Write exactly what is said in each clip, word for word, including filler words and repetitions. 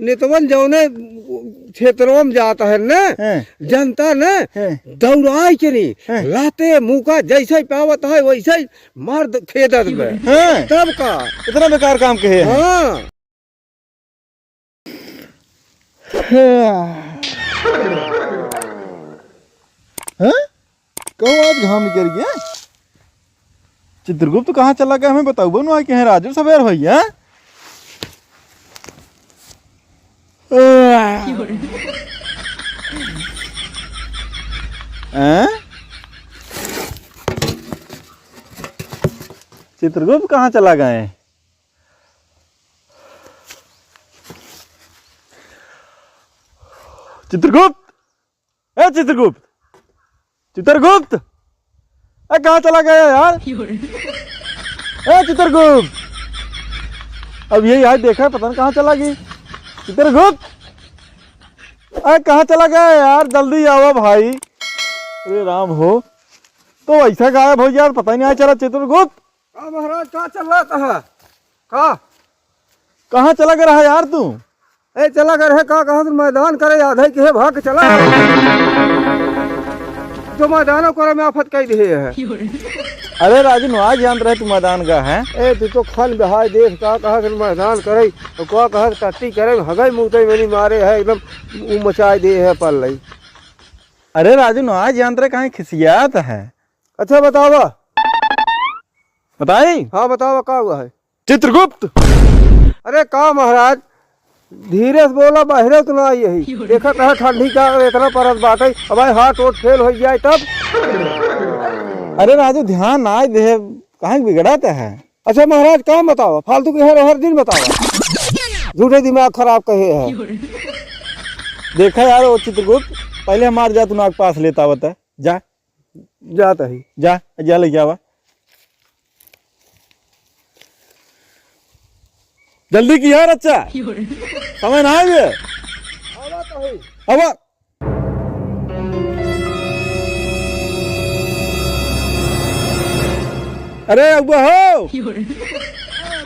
नेतवन जौने क्षेत्रवा में जात है न, हैं। जनता न, हैं। दौड़ाई के नहीं, हैं। लाते मुका जैसे ही पावत है वैसे ही मार द-, खेदत बे। हैं। तब का? इतना बेकार काम कहे हैं। हाँ। हैं? कहो आज घाम निकल गया। चित्रगुप्त कहाँ चला गया, हमें बताओ, बोनो, आए कहे राजू सवेर भैया। हैं? चित्रगुप्त कहाँ चला गए? चित्रगुप्त, ए चित्रगुप्त, चित्रगुप्त, ए कहाँ चला गया यार? ए चित्रगुप्त, अब यही आज देखा, पता नहीं कहाँ चला गई। चित्रगुप्त, ए कहाँ चला गया यार? जल्दी आवा भाई। अरे राम हो, तो ऐसा गायब हो गया, पता ही नहीं चला। चित्रगुप्त, का महाराज, का चल रहा था? का? कहाँ चला गया रहा यार तू? ए, चला गया रहे, का कहा तू, मैदान करे, आधे के भाग के चला। जो मैदानों करे में आफत कह दिए है। अरे राजू, नुआ जानत रहे तू मैदान का है। ए, तू तो खान बहाय देख, का कहा तू मैदान करे, तो का कहा टट्टी करे, हगई मुतई मेरी मारे है, एकदम ऊ मचाए दिए है पल्लई। अरे राजू, नुआ जानत रहे, कहीं खिसियात है। अच्छा बतावा। बताई? हाँ बतावा, का हुआ है? चित्रगुप्त। अरे का महाराज, धीरे से बोला, बहरे तो ना आई यही। देखत है ठंडी का इतना परत बाटे, अब भाई हाथ वोट फेल हो जाए तब। अरे राजू, ध्यान ना दे, कहाँ बिगड़त है? अच्छा महाराज, काम बतावा, फालतू के हर, हर दिन बतावा, झूठे दिमाग खराब कहे है। देखा यार, वो चित्रगुप्त, पहले हमार जा, तू नाग पास लेता आवत है, जा। जात ही। जा, जा लेके आवा। जल्दी किया यार, अच्छा। समय ना आवे। आवा तो ही। आवा। अरे, अब हो।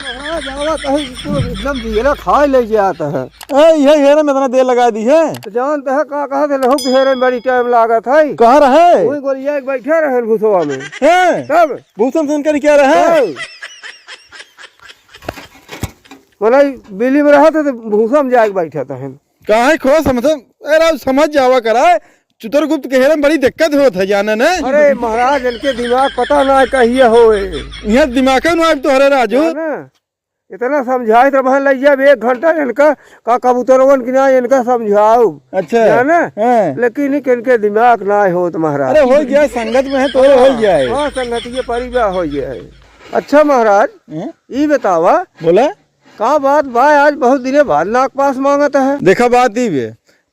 महाराज, आवा तो ही, तू एकदम दियला खाए ले जात है। ए, इहे हेरे में इतना देर लगा दी है। तो जानत है का कहत है, लहू के हेरे में बड़ी टाइम लागत है। कहाँ रहे? वही गोलिया के बैठे रहे भूसवा में। हैं? तब? भूसम से इनकर क्या रहे? तब? मने बिली में रहत है तो भूसम जाके बैठत है। काहे खो समझ, अरे समझ जावा करा, चित्रगुप्त के हेरे में बड़ी दिक्कत होत है, जाने ने? अरे महाराज, इनके दिमाग पता ना है कहिए होए। यहाँ दिमाग है ना अब तोहरे राजू। है ना? इतना समझाइत रहे, लइ जाब एक घंटा इनका, का कबूतरवन की ना इनका समझाउब। अच्छा। जाने? हाँ। लेकिन इनके दिमाग ना होत महाराज। अरे, होइ जाए, संगत में है तो हाँ, होइ जाए। हाँ, संगतिये परिवार होइ जाए। अच्छा महाराज, हैं? ई बतावा। बोला। का बात बा, आज बहुत दिने बाद नाग पास मांगत है? देखा बात ई बे,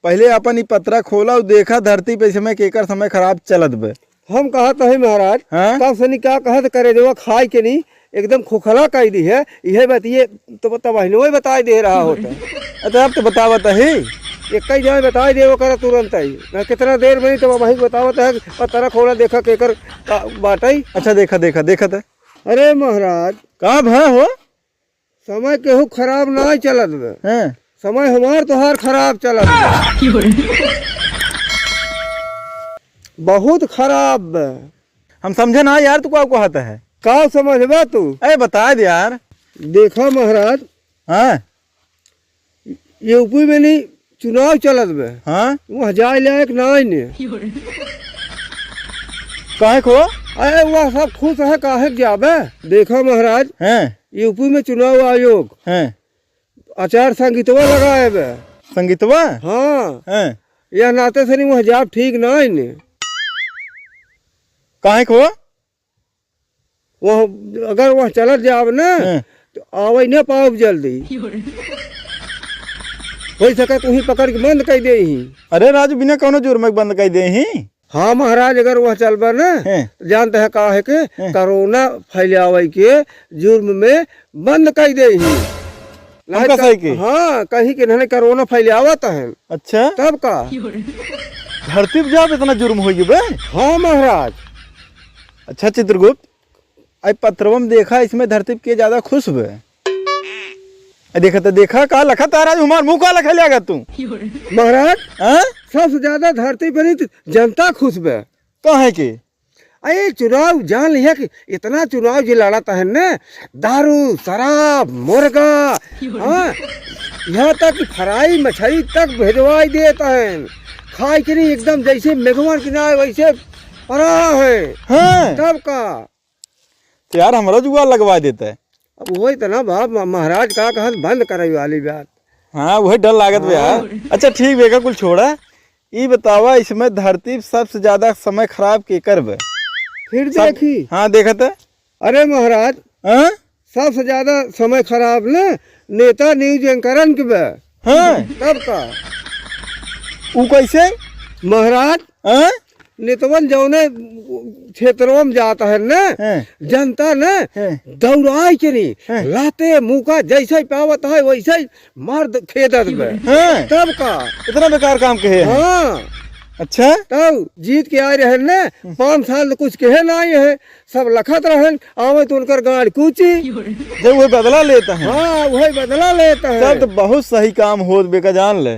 पहिले अपन ई पतरा खोला अउर देखा धरती पे समय केकर समय खराब चलत बे। हम कहत हई महाराज, हाँ? तब सनी का कहत करे देवा खाए के नहीं, एकदम खोखला कइ दी है, इहे बतिये तो तबहिनो बताइ दे रहा होता। अच्छा, अब तो बतावत ही। एक ही जाए बताइ देवा करा तुरंत ही, ना कितना देर में, तो वही बतावत है, पतरा खोला देखा केकर का बाटई। अच्छा, देखा, देखा, देखा था। अरे महाराज। का भा हो? समय केहू खराब ना चलत बे। हैं। समय हमार तोहार खराब चलत बे। बहुत खराब बे। हम समझे ना यार, तू का कहत है? का समझबे तू? अरे बताइ दे यार। देखा महाराज, हाँ। यूपी में नहीं चुनाव चलत बे। हाँ। वहाँ जाए लायक नाहीं ने। काहे को? अरे वह सब खुश है, काहे के जाबे? देखा महाराज, हैं। यूपी में चुनाव आयोग हैं। आचार संहितवा लगाए बे। संहितवा? हाँ। हैं। यह नाते से नहीं वहाँ जाब ठीक नाहीं ने। काहे को? वह, अगर वह चलत जाब ना, हाँ। तो आवइ ना पाउब जल्दी। होइ सकत उहीं पकड़ के बंद कइ देइहीं। अरे राजू, बिना कउनो जुर्म के बंद कइ देइहीं? हाँ महाराज, अगर वह चलबा ना, हाँ। जानत है का है के, हाँ। कोरोना फैलावइ के जुर्म में बंद कइ देइहीं। हमका नाहीं सही के? हाँ, कहीं के इन्हने कोरोना फैलावत है। अच्छा। तब का? धरती पे जाब इतना जुर्म होइ गए? हाँ महाराज। अच्छा चित्रगुप्त, आई पत्रवा में देखा, इसमें धरती पे के ज्यादा खुश बे? देखा तो देखा, का लखा तारा जो हमार मुंह का लखा लिया तू? महाराज, हाँ? सबसे ज्यादा धरती पर ही तो जनता खुश बे। काहे के? अरे चुनाव जान लिया कि इतना चुनाव जे लड़त हन न, दारू, शराब, मुर्गा, हाँ, यहाँ तक कि फ्राई मछली तक भेजवाई देत हन। खाए के नहीं, एकदम जैसे मेघवन के ना वैसे पड़ा है। हाँ। तब का? तो यार, हमरा जुगाड़ लगवा देता है। अब वही तो ना बाप, म-, महाराज का कहत बंद करे वाली बात। हाँ, वही डर लागत बे यार। हाँ। अच्छा, ठीक बे, का कुल छोड़ा। ई बतावा, इसमें धरती पे सबसे ज्यादा समय खराब केकर बे? फिर सब देखी। हाँ, देखत है। अरे महाराज, हाँ? सबसे ज्यादा समय खराब न नेता न्यूज एंकरन के बे। हाँ। तब का? ऊ कैसे? महाराज, हाँ? नेतवन जौने क्षेत्रवा में जात है न, हाँ। जनता न हाँ। दौड़ाई के नहीं, हाँ। लाते मुका जैसे ही पावत है वैसे ही मार द-, खेदत बे। हाँ। तब का? इतना बेकार काम कहे हैं। हाँ। अच्छा? तब जीत के आए रहे न, हम्म। पाँच साल तो कुछ कहे ना आए हैं, सब लखत रहन, आवे तो उनकर गाड़ कूची। जब वही बदला लेता है। हाँ, वही बदला लेता है। तब तो बहुत सही काम होत बेका जान ले।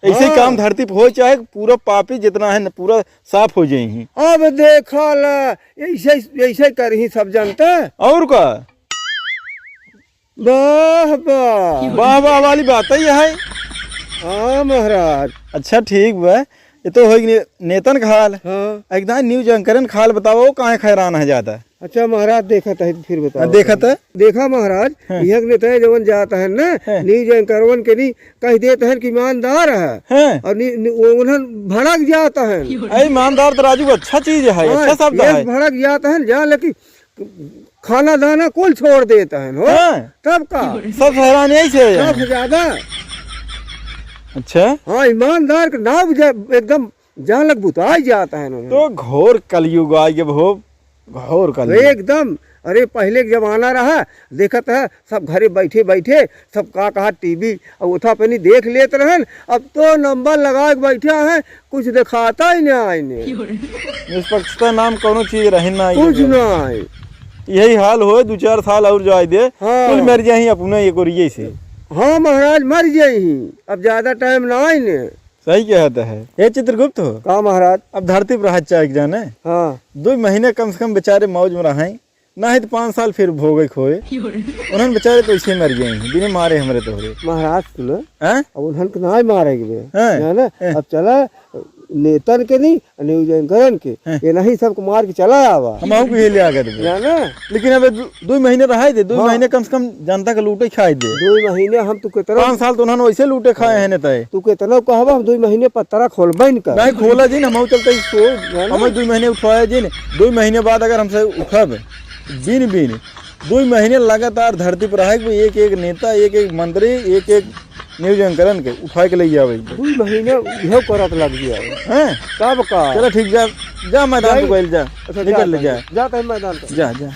ऐसे ही हाँ। काम धरती पे हो, चाहे पूरा पापी जितना है न, पूरा साफ हो जाए ही। अब देखा ला, ऐसे, ऐसे करही सब जनता। और का? वाह, वाह। वाह, वाह वाली बात ही है। हाँ, महाराज। अच्छा, ठीक बा। ये तो होई ने-, नेतन का हाल। हाँ। एक दाईं न्यूज एंकरन का हाल बतावा, वो काहे हैरान है ज्यादा? अच्छा, महाराज, देखत है, फिर बताओ। हाँ, देखत है। देखा, महाराज, हाँ। यहाँ के नेता जवन जात है ना, हाँ। न्यूज एंकरवन के नहीं कह देत है कि ईमानदार है। हाँ। और नी-, नी-, वो उन्हन भड़क जात है। अरे, ईमानदार तो राजू अच्छा चीज है, हाँ, अच्छा शब्द ये है। भड़क जात है, जान ले कि खाना दाना कुल छोड़ देत हैं, हो? हाँ। तब का? सब हैरान यही से है। सबसे ज्यादा। अच्छा। हाँ, ईमानदार के नाम जे-, एकदम जान लग बुताई जात है उन्हें। तो घोर कलयुग आइ गए हो, घोर कलयुग। एकदम। अरे, पहले के जमाना रहा, देखत है, सब घरे बैठे बैठे सब का कहा टीवी और उठा पनी देख लेत रहन। अब तो नंबर लगा के बैठा है, कुछ दिखाता ही ना आईने। निष्पक्षता नाम कौनो चीज रही ना, कुछ ये ना आए। यही हाल होए, दो चार साल और जाए दे, हाँ। कुल मर जाही अपने एक ओरिये से। हाँ महाराज, मर जाही, अब ज्यादा टाइम ना आईने। सही कहत है। ए चित्रगुप्त हो। का महाराज? अब धरती पर रहत चाहे के जाने। हाँ। दो महीने कम से कम बेचारे मौज में रहे, ना ही तो पाँच साल फिर भोगे खोए। उन्हन बेचारे तो ऐसे मर गए हैं, बिना मारे हमरे तोहरे। महाराज सुन, हैं? अब उन्हन के ना मारे के बे। हैं? है ना? हैं? अब चला नेतन के नहीं, न्यूज एंकरन के, हैं? ये नहीं सबको मार के चला आवा। हम आहू के ले आ गए थे। है ना? लेकिन अब दो, दो महीने रहाई दे, दो हाँ। महीने कम से कम जनता के लूटे खाए दे। दो महीने हम तू कितना पाँच साल तो उन्हन वैसे लूटे खाए हैं नेता। तू कितना कहबा, हम दो महीने पत्रा खोलबे न कर। नहीं खोला जी, हम चलते ही सो, है ना? हम दो महीने उठवाए जी, दो महीने बाद अगर हमसे उठब, बिन बिन दो महीने लगातार धरती पर रहे, एक एक नेता, एक एक मंत्री, एक एक न्यूज एंकरन के उठा के ले जावे। दो महीने यह करत लग गया है। हैं? तब का? चलो ठीक, जा, जा मैदान जाई। को गइल जा। अच्छा, निकल जा, ले जा। जा। जा तहीं मैदान को। जा, जा।